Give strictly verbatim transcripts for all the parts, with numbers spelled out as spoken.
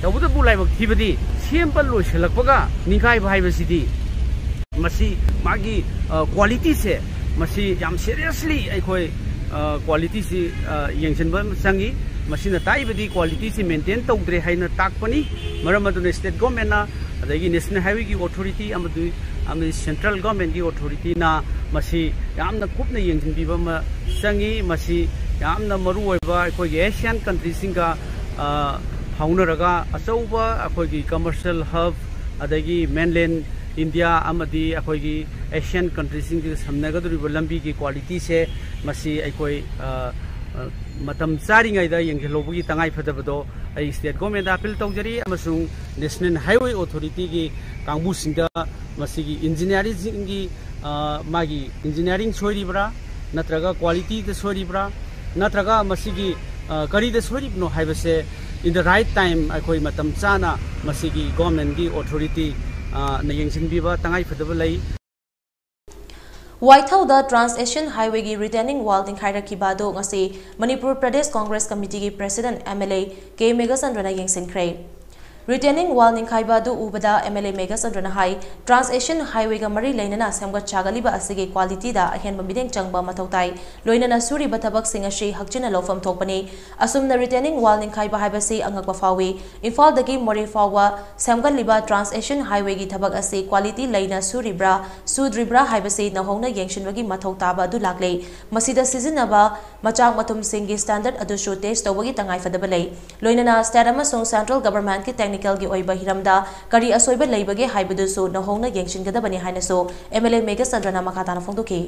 ꯇꯧꯕꯇꯕꯨ ꯂꯥꯏꯕꯛ ꯊꯤꯕꯗꯤ ꯁꯦꯝꯕ ꯂꯣꯏꯁꯤꯜꯂꯛꯄꯒ ꯅꯤꯡꯈꯥꯏꯕ ꯍꯥꯏꯕꯁꯤꯗꯤ ꯃꯁꯤ ꯃꯥꯒꯤ ꯀ꯭ꯋꯥꯂꯤꯇꯤꯁꯦ ꯃꯁꯤ ꯌꯥꯝ ꯁꯦꯔꯤꯌꯁꯂꯤ ꯑꯩꯈꯣꯏ ꯀ꯭ꯋꯥꯂꯤꯇꯤꯁꯤ ꯌꯦꯡꯁꯤꯟꯕ ꯑꯃ ꯆꯪꯉꯤ꯫ ꯃꯁꯤꯅ ꯇꯥꯛꯏꯕꯗꯤ ꯀ꯭ꯋꯥꯂꯤꯇꯤꯁꯤ ꯃꯦꯟꯇꯦꯟ ꯇꯧꯗ꯭ꯔꯦ ꯍꯥꯏꯅ ꯇꯥꯛꯄꯅꯤ꯫ ꯃꯔꯝ ꯑꯗꯨꯅ ꯁ꯭ꯇꯦꯠ ꯒꯣꯔꯃꯦꯟꯅ ꯑꯗꯒꯤ ꯅꯦꯁꯅꯦꯜ ꯍꯥꯏꯋꯦꯒꯤ ꯑꯣꯊꯣꯔꯤꯇꯤ ꯑꯃꯗꯤ ꯑꯃꯗꯤ ꯁꯦꯟꯇ꯭ꯔꯦꯜ ꯒꯣꯔꯃꯦꯟꯒꯤ ꯑꯣꯊꯣꯔꯤꯇꯤꯅ ꯃꯁꯤ ꯌꯥꯝꯅ ꯀꯨꯞꯅ ꯌꯦꯡꯁꯤꯟꯕꯤꯕ ꯑꯃ ꯆꯪꯉꯤ꯫ ꯃꯁꯤ ꯌꯥꯝꯅ ꯃꯔꯨꯑꯣꯏꯕ ꯑꯩꯈꯣꯏꯒꯤ ꯑꯦꯁꯤꯌꯥꯟ ꯀꯟꯇ꯭ꯔꯤꯁꯤꯡꯒ ꯐꯥꯎꯅꯔꯒ ꯑꯆꯧꯕ ꯑꯩꯈꯣꯏꯒꯤ ꯀꯃꯔꯁꯤꯌꯦꯜ ꯍꯕ ꯑꯗꯒꯤ ꯃꯦꯟꯂꯦꯟ ꯏꯟꯗꯤꯌꯥ ꯑꯃꯗꯤ ꯑꯩꯈꯣꯏꯒꯤ ꯑꯦꯁꯤꯌꯥꯟ ꯀꯟꯇ꯭ꯔꯤꯁꯤꯡꯁꯤꯒ ꯁꯝꯅꯒꯗꯧꯔꯤꯕ ꯂꯝꯕꯤꯒꯤ ꯀ꯭ꯋꯥꯂꯤꯇꯤꯁꯦ ꯃꯁꯤ ꯑꯩꯈꯣꯏ ꯃꯇꯝ ꯆꯥꯔꯤꯉꯩꯗ ꯌꯦꯡꯁꯤꯜꯍꯧꯕꯒꯤ ꯇꯉꯥꯏ ꯐꯗꯕꯗꯣ ꯑꯩ ꯁ꯭ꯇꯦꯠ ꯒꯣꯔꯃꯦꯟꯗ ꯑꯄꯤꯜ ꯇꯧꯖꯔꯤ ꯑꯃꯁꯨꯡ ꯅꯦꯁꯅꯦꯜ ꯍꯥꯏꯋꯦ ꯑꯣꯊꯣꯔꯤꯇꯤꯒꯤ ꯀꯥꯡꯕꯨꯁꯤꯡꯗ ꯃꯁꯤꯒꯤ ꯏꯟꯖꯤꯅꯤꯌꯥꯔꯤꯡꯒꯤ ꯃꯥꯒꯤ ꯏꯟꯖꯤꯅꯤꯌꯥꯔꯤꯡ ꯁꯣꯏꯔꯤꯕ꯭ꯔꯥ, ꯅꯠꯇ꯭ꯔꯒ ꯀ꯭ꯋꯥꯂꯤꯇꯤꯗ ꯁꯣꯏꯔꯤꯕ꯭ꯔꯥ, ꯅꯠꯇ꯭ꯔꯒ ꯃꯁꯤꯒꯤ ꯀꯔꯤꯗ ꯁꯣꯏꯔꯤꯕꯅꯣ ꯍꯥꯏꯕꯁꯦ in the right time ꯑꯩꯈꯣꯏ ꯃꯇꯝ ꯆꯥꯅ ꯃꯁꯤꯒꯤ ꯒꯣꯔꯃꯦꯟꯒꯤ ꯑꯣꯊꯣꯔꯤꯇꯤ ꯅ ꯌꯦꯡꯁꯤꯟꯕꯤꯕ ꯇꯉꯥꯏ ꯐꯗꯕ ꯂꯩ꯫ ꯋꯥꯏꯊꯧꯗ ꯇ꯭ꯔꯥꯟꯁ ꯑꯦꯁꯤꯌꯟ ꯍꯥꯏꯋꯦꯒꯤ ꯔꯤꯇꯦꯅꯤꯡ ꯋꯥꯜ ꯅꯤꯡꯈꯥꯏꯔꯛꯈꯤꯕ ꯑꯗꯨ ꯉꯁꯤ ꯃꯅꯤꯄꯨꯔ ꯄ꯭ꯔꯗꯦꯁ ꯀꯣꯡꯒ꯭ꯔꯦꯁ ꯀꯃꯤꯇꯤꯒꯤ president M L A K ꯃꯦꯘꯆꯟꯗ꯭ꯔꯅ ꯌꯦꯡꯁꯤꯟꯈ꯭ꯔꯦ꯫ ꯔꯤꯇꯦꯅꯤꯡ ꯋꯥꯜ ꯅꯤꯡꯈꯥꯏꯕ ꯑꯗꯨ ꯎꯕꯗ ꯑꯦꯝ ꯑꯦꯜ ꯑꯦ ꯃꯦꯘꯆꯟꯗ꯭ꯔꯅ ꯍꯥꯏ, ꯇ꯭ꯔꯥꯟꯁ ꯑꯦꯁꯤꯌꯟ ꯍꯥꯏꯋꯦꯒ ꯃꯔꯤ ꯂꯩꯅꯅ ꯁꯦꯝꯒꯠ ꯁꯥꯒꯠꯂꯤꯕ ꯑꯁꯤꯒꯤ ꯀ꯭ꯋꯥꯂꯤꯇꯤꯗ ꯑꯍꯦꯟꯕ ꯃꯤꯠꯌꯦꯡ ꯆꯪꯕ ꯃꯊꯧ ꯇꯥꯏ꯫ ꯂꯣꯏꯅꯅ ꯁꯨꯔꯤꯕ ꯊꯕꯛꯁꯤꯡ ꯑꯁꯤ ꯍꯛꯆꯤꯟꯅ ꯂꯧꯐꯝ ꯊꯣꯛꯄꯅꯤ꯫ ꯑꯁꯨꯝꯅ ꯔꯤꯇꯦꯅꯤꯡ ꯋꯥꯜ ꯅꯤꯡꯈꯥꯏꯕ ꯍꯥꯏꯕꯁꯤ ꯑꯉꯛꯄ ꯐꯥꯎꯏ꯫ ꯏꯝꯐꯥꯜꯗꯒꯤ ꯃꯣꯔꯦ ꯐꯥꯎꯕ ꯁꯦꯝꯒꯠꯂꯤꯕ ꯇ꯭ꯔꯥꯟꯁ ꯑꯦꯁꯤꯌꯟ ꯍꯥꯏꯋꯦꯒꯤ ꯊꯕꯛ ꯑꯁꯤ ꯀ꯭ꯋꯥꯂꯤꯇꯤ ꯂꯩꯅ ꯁꯨꯔꯤꯕ꯭ꯔꯥ, ꯁꯨꯗ꯭ꯔꯤꯕ꯭ꯔꯥ ꯍꯥꯏꯕꯁꯤ ꯅꯧꯍꯧꯅ ꯌꯦꯡꯁꯤꯟꯕꯒꯤ ꯃꯊꯧ ꯇꯥꯕ ꯑꯗꯨ ꯂꯥꯛꯂꯦ꯫ ꯃꯁꯤꯗ ꯁꯤꯖꯤꯟꯅꯕ ꯃꯆꯥꯛ ꯃꯊꯨꯝꯁꯤꯡꯒꯤ ꯁ꯭ꯇꯦꯟꯗꯔꯗ ꯑꯗꯨꯁꯨ ꯇꯦꯁ ꯇꯧꯕꯒꯤ ꯇꯉꯥꯏꯐꯗꯕ ꯂꯩ꯫ ꯂꯣꯏꯅꯅ ꯁ꯭ꯇꯦꯠ ꯑꯃꯁꯨꯡ ꯁꯦꯟꯇ꯭ꯔꯦꯜ ꯒꯚꯔꯟꯃꯦꯟꯠꯀꯤ ꯇꯦꯛꯅꯤꯀꯦꯜꯒꯤ ꯑꯣꯏꯕ ꯍꯤꯔꯝꯗ ꯀꯔꯤ ꯑꯁꯣꯏꯕ ꯂꯩꯕꯒꯦ ꯍꯥꯏꯕꯗꯨꯁꯨ ꯅꯧꯍꯧꯅ ꯌꯦꯡꯁꯤꯟꯒꯗꯕꯅꯤ ꯍꯥꯏꯅꯁꯨ ꯑꯦꯝ ꯑꯦꯜ ꯑꯦ ꯃꯦꯘꯆꯟꯗ꯭ꯔꯅ ꯃꯈꯥ ꯇꯥꯅ ꯐꯣꯡꯗꯣꯛꯈꯤ꯫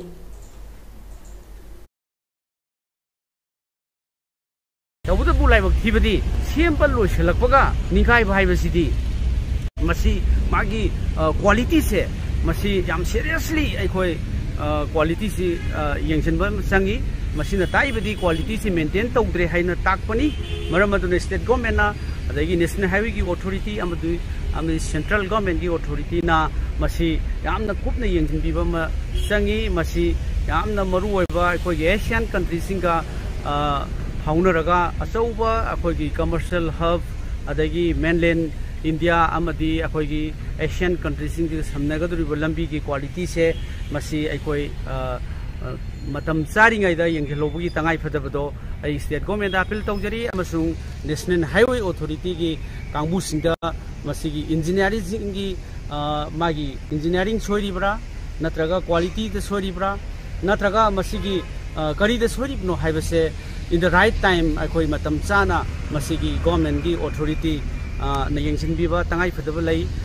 ꯇꯧꯕꯇꯕꯨ ꯂꯥꯏꯕꯛ ꯊꯤꯕꯗꯤ ꯁꯦꯝꯕ ꯂꯣꯏꯁꯤꯜꯂꯛꯄꯒ ꯅꯤꯡꯈꯥꯏꯕ ꯍꯥꯏꯕꯁꯤꯗꯤ ꯃꯁꯤ ꯃꯥꯒꯤ ꯀ꯭ꯋꯥꯂꯤꯇꯤꯁꯦ ꯃꯁꯤ ꯌꯥꯝ ꯁꯦꯔꯤꯌꯁꯂꯤ ꯑꯩꯈꯣꯏ ꯀ꯭ꯋꯥꯂꯤꯇꯤꯁꯤ ꯌꯦꯡꯁꯤꯟꯕ ꯑꯃ ꯆꯪꯉꯤ꯫ ꯃꯁꯤꯅ ꯇꯥꯛꯏꯕꯗꯤ ꯀ꯭ꯋꯥꯂꯤꯇꯤꯁꯤ ꯃꯦꯟꯇꯦꯟ ꯇꯧꯗ꯭ꯔꯦ ꯍꯥꯏꯅ ꯇꯥꯛꯄꯅꯤ꯫ ꯃꯔꯝ ꯑꯗꯨꯅ ꯁ꯭ꯇꯦꯠ ꯒꯣꯔꯃꯦꯟꯅ ꯑꯗꯒꯤ ꯅꯦꯁꯅꯦꯜ ꯍꯥꯏꯋꯦꯒꯤ ꯑꯣꯊꯣꯔꯤꯇꯤ ꯑꯃꯗꯤ ꯑꯃꯗꯤ ꯁꯦꯟꯇ꯭ꯔꯦꯜ ꯒꯣꯔꯃꯦꯟꯒꯤ ꯑꯣꯊꯣꯔꯤꯇꯤꯅ ꯃꯁꯤ ꯌꯥꯝꯅ ꯀꯨꯞꯅ ꯌꯦꯡꯁꯤꯟꯕꯤꯕ ꯑꯃ ꯆꯪꯉꯤ꯫ ꯃꯁꯤ ꯌꯥꯝꯅ ꯃꯔꯨꯑꯣꯏꯕ ꯑꯩꯈꯣꯏꯒꯤ ꯑꯦꯁꯤꯌꯥꯟ ꯀꯟꯇ꯭ꯔꯤꯁꯤꯡꯒ ꯐꯥꯎꯅꯔꯒ ꯑꯆꯧꯕ ꯑꯩꯈꯣꯏꯒꯤ ꯀꯃꯔꯁꯤꯌꯦꯜ ꯍꯕ ꯑꯗꯒꯤ mainland India ꯑꯃꯗꯤ ꯑꯩꯈꯣꯏꯒꯤ Asian countryꯁꯤꯡꯁꯤꯒ ꯁꯝꯅꯒꯗꯧꯔꯤꯕ ꯂꯝꯕꯤꯒꯤ qualityꯁꯦ, ꯃꯁꯤ ꯑꯩꯈꯣꯏ, ꯑ, ꯑ, ꯃꯇꯝ ꯆꯥꯔꯤꯉꯩꯗ ꯌꯦꯡꯁꯤꯜꯍꯧꯕꯒꯤ ꯇꯉꯥꯏ ꯐꯗꯕꯗꯣ ꯑꯩ state governmentꯇ appeal ꯇꯧꯖꯔꯤ, ꯑꯃꯁꯨꯡ National Highway Authorityꯒꯤ ꯀꯥꯡꯕꯨꯁꯤꯡꯗ ꯃꯁꯤꯒꯤ engineeringꯁꯤꯡꯒꯤ, ꯑ, ꯃꯥꯒꯤ engineering ꯁꯣꯏꯔꯤꯕ꯭ꯔꯥ, ꯅꯠꯇ꯭ꯔꯒ qualityꯗ ꯁꯣꯏꯔꯤꯕ꯭ꯔꯥ, ꯅꯠꯇ꯭ꯔꯒ ꯃꯁꯤꯒꯤ, ꯑ, ꯀꯔꯤꯗ ꯁꯣꯏꯔꯤꯕꯅꯣ ꯍꯥꯏꯕꯁꯦ in the right time ꯑꯩꯈꯣꯏ ꯃꯇꯝ ꯆꯥꯅ ꯃꯁꯤꯒꯤ governmentꯀꯤ authority, ꯑ, ꯅ ꯌꯦꯡꯁꯤꯟꯕꯤꯕ ꯇꯉꯥꯏ ꯐꯗꯕ ꯂꯩ꯫